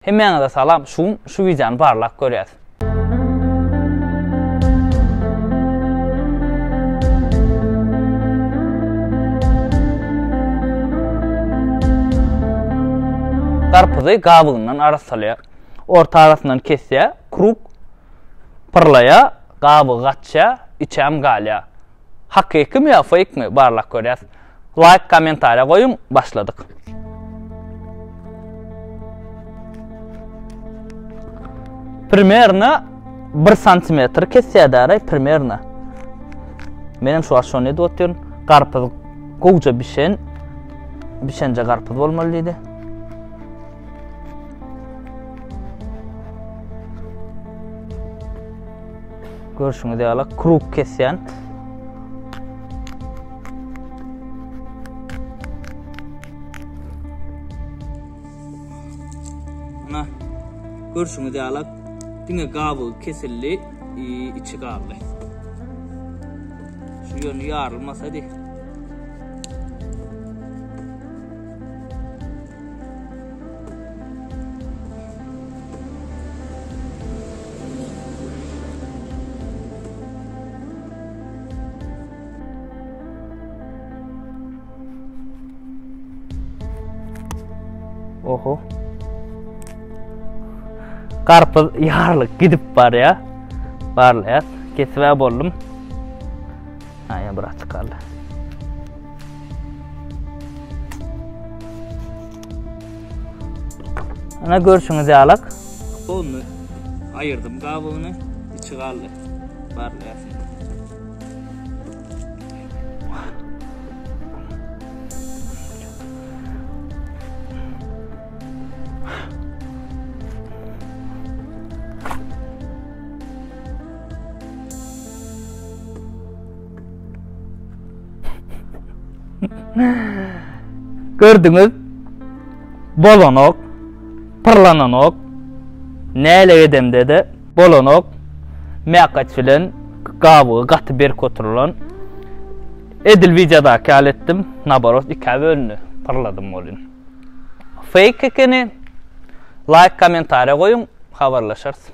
Hemmäňize salam şu gün şu wideony barlap görýäs. Garpyzy gabygyndan arassalaýar. Orta arasyndan kesýär, krug pyrlaýar, gabygy gaçýar, içem galýar. Hakykymy ýa feýkmi barlap görýäs. Laýk kommentariýa goýuň başladyk. Primerno 1 santimetr kesýär däraý primerno. Menem şu wagt şony edip otyryn. Garpyz gowja bişen bişenje garpyz bolmaly diýdi. Görşüňiz ýaly krug kesýän. Ana, görşüňiz ýaly diňe gabygy kesildi, içi galdy. Şu ýöne ýarylmasady. Oho. Garpyz ýarlyk gidip barýar. Barlaýas. Kesibä boldum. Ha, ýa bir açyk galdy. Ana görşüňiz ýalak. Polny aýyrdym gabygyny, içi galdy. Barlaýas. Gördüňiz? Bolanok, pyrlananok. Näle edemde-de bolanok. Mäkaç bilen gabygy gaty berk oturylan. Edil wideodaky ýaly etdim. Naborot ikä bölündi. Pyrladym welin. Fake ekeni. Like, kommentariýa goýuň, habarlaşarys.